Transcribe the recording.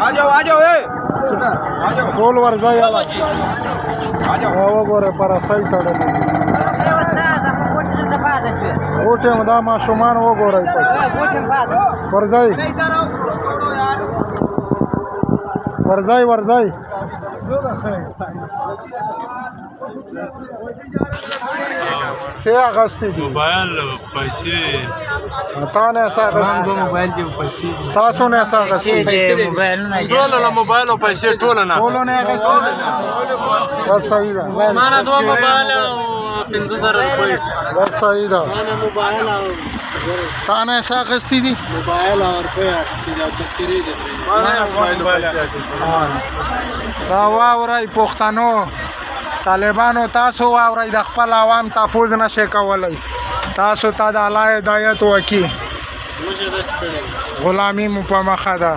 आ जाओ आ जाओ ए ټول ورځي یاله دا وګوره پر رسۍ تړلې دي. غوټې هم دا ماشومان وګورئ پکې. ورځئ ورځئ ورځئ. څه اخیستي دي؟ موبایل پیسې. تا نه څه اخیستي؟ موبایل دی، پیسې دي. تاسو نه څه اخیستي؟ ټول له موبایل او پیسې ټول نه. ټولو نه اخیستي؟ بس صحیح ده. ما نه دوه موبایل او 5000 روپۍ. بس صحیح ده. ما نه موبایل او تا نه څه اخیستي دي؟ موبایل او روپۍ اخیستي دي او تذکرې دي. دا واورئ پښتنو، طالبانو، تاسو واورئ، د خپل عوام تحفظ نشئ کولی. تاسو ته د الله هدایت وکړي. غلامي مو په مخه ده.